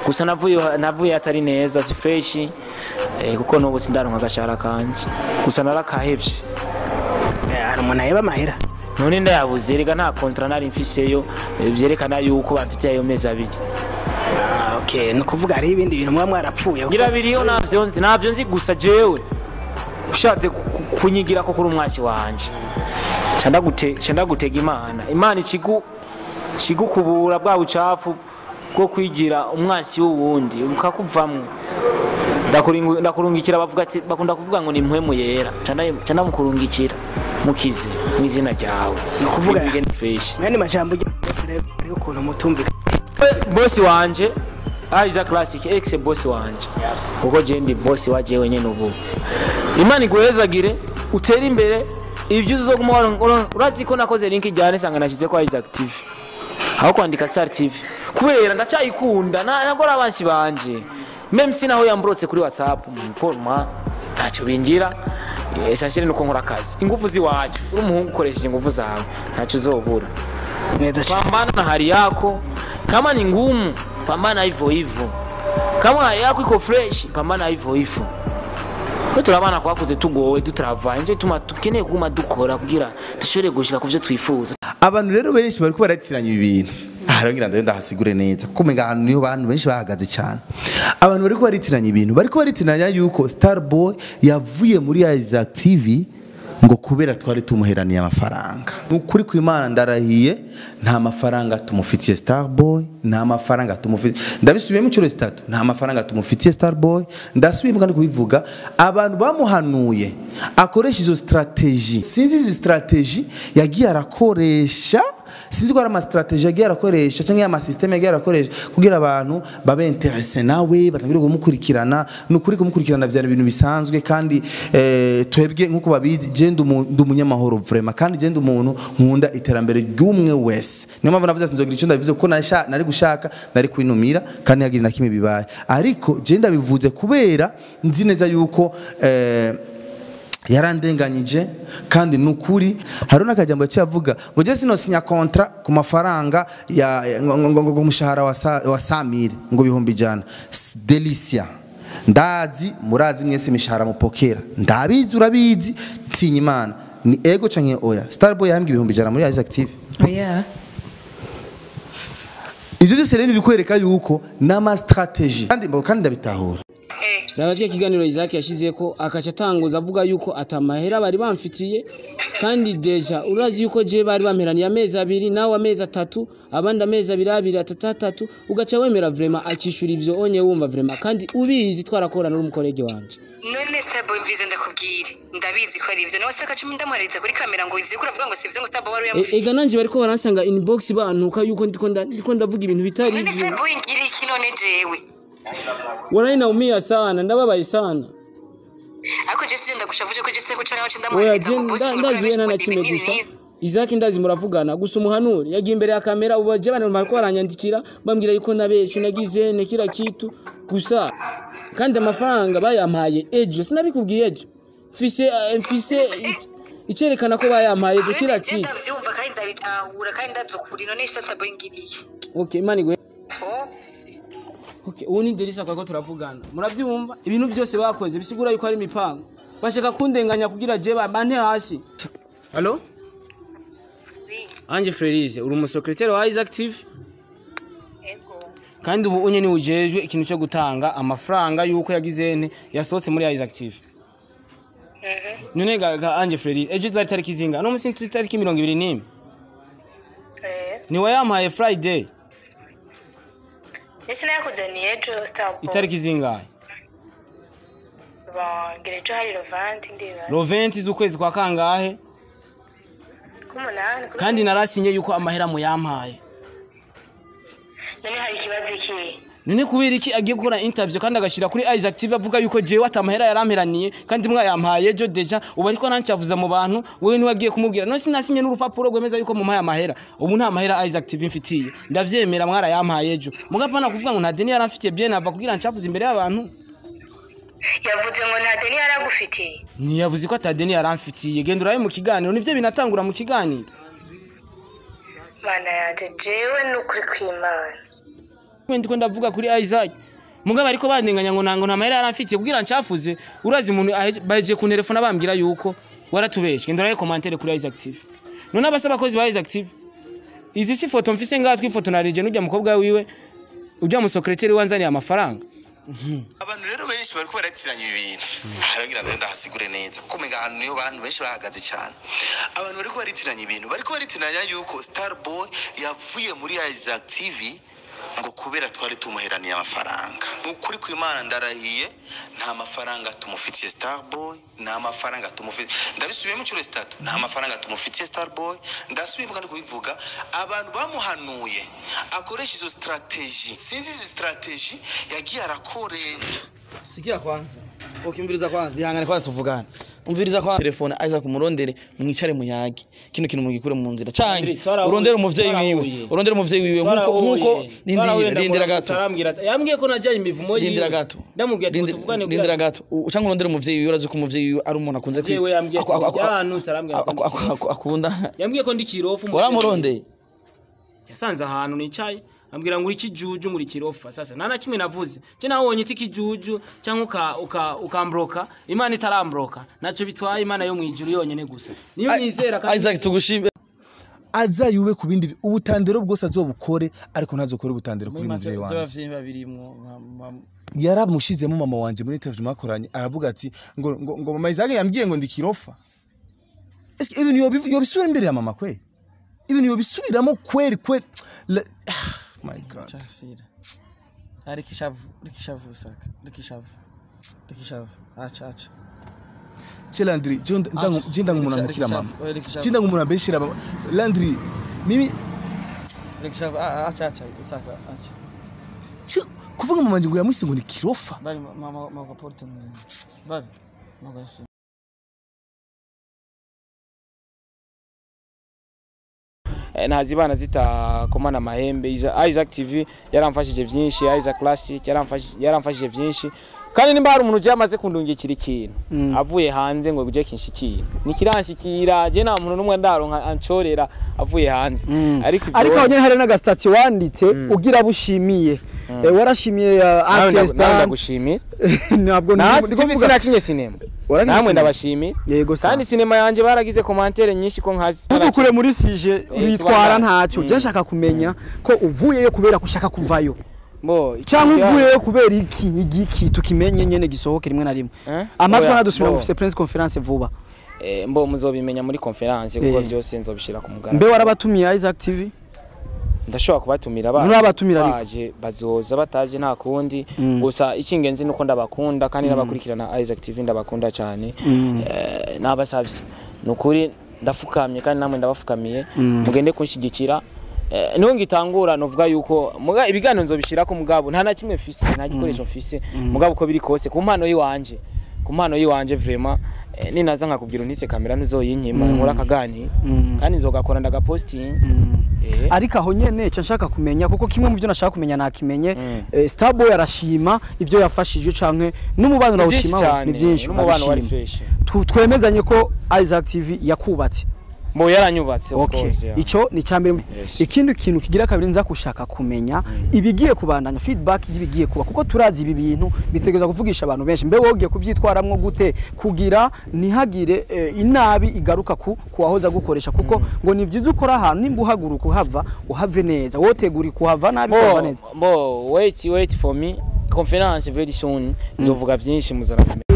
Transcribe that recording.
Gusa navuye atari neza, si fresh, kuko n'ubu sindaronka agashahara kanje, gusa narakahevye. Hari umuntu aheba amahera? None ndayabuze rega, nta contrat nari mfiseyo, vyerekana yuko bamfitiye ayo mezi 2. Okay, ni ukuvuga hariho ibindi bintu muba mwarapfuye. Ngira biriyo, navyo nzi, navyo nzi. Gusa jewe ushatse kunyigira ko kuri umwasi wanje, ca ndagutega Imana, Imana ikigu kigukubura bwa bucafu bwo kwigira umwasi w'uwundi ukakuvamwo. Ndakurungikira, bavuga ati bakunda kuvuga ngo ni mpwemu yera, ca ndamukurungikira mukize mu izina ryawe. Ni ukuvuga Ibintu fresh. Mwene majambo hariho ukuntu mutumvika. Bosi wanje Isaac Classic, ex boss wanje, kuko je ndi boss wa jewe nyene ubu. Imana iguhezagire, utere imbere. Ibyo uzoguma urazi ko nakoze link ijyane sanga nashize ko Isaac TV aho kwandika Star TV, kubera ndacyayikunda nagora abansi banje, même si naho yambrotse kuri WhatsApp mu ntacyo bingira. Essentiel nuko nkora akazi, ingufu ziwacu. Uri umuhungu, ukoresheje ingufu zawe ntacyo uzobura. Neza cyane. Pambana na hali yako, kama ni ngumu pambana hivyo hivyo, kama hali yako iko fresh pambana hivyo hivyo. Twe turabana kwakuze tugowe dutravaye, nico gituma tukeneye kuguma dukora kugira dushobore gushika ku byo twifuza. Abantu rero benshi bariko baratiranya ibi bintu. Aha rero ngira ndahasigure neza, kuko umenga ahantu niho bantu benshi bahagaze cyane. Abantu bariko baritiranya ibintu, bariko baritiranya yuko Starboy yavuye muri Isaac TV ngo kubera twari tumuheraniye amafaranga. Ukuri ku Imana ndarahiye, nta mafaranga tumufitiye Starboy, nta mafaranga tumufitiye. Ndabisubiyemo inshuro zitatu, nta mafaranga tumufitiye Starboy. Ndasubiyemo kandi kubivuga, abantu bamuhanuye akoresha izo strategy. Sinzi izi strategy yagiye arakoresha, sinzi ko ari ama strategy yagiye arakoresha cyangwa ama system yagiye arakoresha kugira abantu babe intéressé nawe, batangire kumukurikirana. Nukuri kumukurikirana vyari ibintu bisanzwe, kandi twebwe nkuko babizi, je ndi umunyamahoro vraiment, kandi je ndi umuntu nkunda iterambere ry'umwe wese. Niyo mpamvu navuze sinzogira icyo ndabivuze, kuko nari gushaka nari kwinumira kandi yagira na kimwe bibaye, ariko je ndabivuze kubera nzi neza yuko yarandenganyije. Kandi nukuri hari n'akajambo yaciye avuga ngo je sinosinya contrat ku mafaranga ya ngo umushahara wa 100,000, ngo 100,000. Delicia, ndazi murazi mwese imishahara mupokera, ndabizi, urabizi, tinya Imana. Ni ego canke oya, Starboy yahembwe 100,000 muri Isaac TV? Oya. Ivyo byose rero bikwereka yuko n'ama strategy, kandi ndabitahura. Raba kiriya kiganiro Isaac yashize ko akaca atanguza avuga yuko atamahera bari bamfitiye, kandi déjà urazi yuko je bari bamperaniye amezi 2, nawe amezi 3, abandi amezi 2 2 3 3, ugaca wemera vraiment akishura ivyo onye wumva vraiment, kandi ubizi twarakorana uri umukorege wanje. None Starboy, mvize ndakubwire, ndabizi ko ari ivyo nawe saka cumi ndamuhariza kuri kamera ngo ivyo uravuga ngo sivyo, ngo Starboy wari uyamufitiye. Ega nanje bariko baransanga inbox bantuka yuko ndiko ndavuga ibintu bitari None ivyo. Starboy, ngira iki none jewe? Wallahi naumia sana, ndababaye sana. Ariko je sije ndagushavuje ko je se guca nawe Oya, ndamuhariza je ngo boss ngo ndazi wena na ibi kimwe n'ibi gusa n'ibi. Isaac ndazi muravugana, gusa umuhanuri yagiye imbere ya kamera. Ubu je abantu bariko baranyandikira bambwira yuko nabeshe nagize ne kila kitu, gusa kandi amafaranga bayampaye ejo, sinabikubwiye ejo, mfise icerekana ko bayampaye ejo kila None je kitu. Ndavyumva kandi ndabitahura kandi ndazi ukuri. None Starboy, ngira iki? Okay, Imana iguhe. Oh. Okay, ubu ni Delisa kwako turavugana. Muravyumva? Ibintu byose bakoze bisigura yuko ari imipango. Bashaka kundenganya kugira je bante hasi. Allo? Ange Frerize, uri umusekreteri wa Isaac TV? Ego. Kandi ubu unye ni ujejwe ikintu cyo gutanga amafaranga yuko yagize nte yasohotse muri Isaac TV. None ga Ange Frerize, ejo zari tariki zinga? No musi tariki 21. Eh. Ni wayampaye Friday. Ese nakuzaniye ejo, Starboy? Itariki zingahe? Bon, ngira ejo hari le 20, ndibaza. Le 20 z'ukwezi kwa kangahe? K'umunani. Kandi narasinye yuko amahera muyampaye. None hari ikibazo iki? None kubera iki agiye gukora interview kandi agashira kuri Isaac TV avuga yuko jewe atamahera yaramperaniye kandi mwayampaye ejo déjà? Ubu ariko nancavuza mu bantu, wewe niwe agiye kumubwira. None sinasinye n'urupapuro rwemeza yuko mumpaye amahera? Ubu nta mahera Isaac TV mfitiye, ndavyemera, mwarayampaye ejo, mugapana kuvuga ngo nta deni yaramfitiye bien ava kugira ncavuze imbere y'abantu. Yavuze ngo nta deni yaragufitiye? Ntiyavuze ko atadeni yaramfitiye. Genda urabe mu kiganiro, nivyo binatangura mu kiganiro. Mana yanje, jewe n'ukuri kw'Imana. Ndiko ndavuga kuri Isaac. Mugabo ariko bandenganya ngo nango nta mahera yaramfitiye kugira ncafuze. Urazi umuntu baje ku telefone bambwira yuko waratubeshe. Ndaraye commentaire kuri Isaac TV. None abasaba abakozi ba Isaac TV. Izi si foto mfise ngaha twifotonarije n'ujya mukobwa wiwe ujya mu secretary wanzaniye amafaranga. Abantu rero benshi bariko baratiranya ibi bintu. Haragira ngo ndahasigure neza kuko umenga ahantu niho bantu benshi bahagaze cyane. Abantu bariko baritiranya ibintu, bariko baritiranya yuko Starboy yavuye muri Isaac TV ngo kubera twari tumuheraniye amafaranga. Ukuri kw'Imana ndarahiye, nta mafaranga tumufitiye Starboy, nta mafaranga tumufitiye. Ndabisubiyemo inshuro zitatu, nta mafaranga tumufitiye Starboy. Ndasubiyemo kandi kubivuga, abantu bamuhanuye akoresha izo strategy. Sinzi izi strategy yagiye arakoresha. Sikia kwanza. Ukimviriza kwanza, ihangane kwanza tuvugane. Umviriza kwa telefone Isaac umurondere mwicare muyage. Kino kintu mugikure mu nzira. Canke urondere umuvyeyi wiwe. Urondere umuvyeyi wiwe nkuko ndindira gato. Yambwiye ko najyaye imivumo yiwe. Ndindira gato. Ndamubwiye ati tuvugane. Ndindira gato. Ucanke urondere umuvyeyi wiwe, urazi ko umuvyeyi wiwe ari umuntu akunze kwi. Yambwiye yaranutse arambwira akunda. Yambwiye ko ndi kirofu. Uramurondeye. Yasanze ahantu nicaye. Ambwira ngo uri kijuju, ngo uri kirofa. Sasa nta na kimwe navuze. Je nawe wonye ikijuju cyangwa ukambroka, Imana itarambroka. Naco bitwaye, Imana yo mwijuru yonyene gusa. Niyo nizera kandi Isaac tugushime. Azayube ku bindi ubutandero bwose azobukore, ariko ntazokore ubutandero kuri muvyeyi wanje. Yaramushizemo mama wanje muri interview makoranye, aravuga ati ngo ngo mama Isaac yambwiye ngo ndi kirofa. Eske ibintu yobisubira imbere ya mama kwe? Ibintu yobisubiramo kweri kweri. My God. Chasira. Ari kishavu saka. Rikishavu. Acha. Che Landry, jinda ngumuna mukira mama. Jinda ngumuna beshira mama. Landry, mimi rikishavu acha saka acha. Che kuvuga mama ngingo yamwise ngo ni kirofa. Bari mama mama porte mu. Bari mama. Ntazibana zitakomana amahembe. Isaac TV yaramfashije byinshi, Isaac Classic yaramfashije byinshi. Kandi nimba hari umuntu yamaze kundungikira ikintu avuye hanze ngo buje kinshikira, nikiranshikira je nta muntu numwe ndaronka ancorera avuye hanze. Ariko nyene hari n'agasitati wanditse ugira bushimiye. Warashimiye artist ndagushimiye. Ntabwo ndiko sinakinye sinema. Namwe ndabashimiye. Kandi sinema yanje baragize commentaire nyinshi ko nkazi. Udukure muri sije uritwara ntaco. Je nshaka kumenya ko uvuyeyo kubera kushaka kuvayo. Bo cyangwa uvuyeyo kubera iki igiki tukimenye nyene gisohoke rimwe na rimwe. Amatwi nadusubira gufise press conference vuba. Mbo muzobimenya muri conference kuko byose nzobishira ku mugaragaro. Mbe warabatumiye Isaac TV? Ndashobora kubatumira baje bazoza bataje nta kundi. Gusa icingenzi nuko ndabakunda kandi nabakurikirana Isaac TV ndabakunda cyane. Nabasavye nukuri ndafukamye kandi namwe ndabafukamiye, mugende kunshigikira. Niho ngitangura novuga yuko muga ibiganiro nzobishira ko mugabo nta na kimwe mfise, nta gikoresho mfise mugabo uko biri kose ku mpano yiwanje, ku mpano yiwanje vraiment ninaza nkakubwira untise kamera ntuzoyinkima nkora akagani kandi nzogakora ndagaposting. Ariko aho nyene ca nshaka kumenya kuko kimwe mu byo nashaka kumenya nakimenye. Starboy arashima ivyo yafashije canke n'umubano urawushima ni byinshi n'umubano wari fresh. Twemezanye ko Isaac TV yakubatse. Mbo yaranyubatse of course. Ico ni cambere. Ikindi kintu kigira kabiri nza kushaka kumenya ibigiye kubandanya feedback yibigiye kuba, kuko turazi ibi bintu bitegeza kuvugisha abantu benshi. Mbe wogiye kuvyitwaramwo gute kugira ntihagire inabi igaruka ku kuwahoza gukoresha, kuko ngo ni vyiza ukora ahantu nimba uhaguruka uhava uhave neza, wotegura kuhava nabi kuhava neza. Mbo wait for me conference very soon nzovuga byinshi muzaramenye.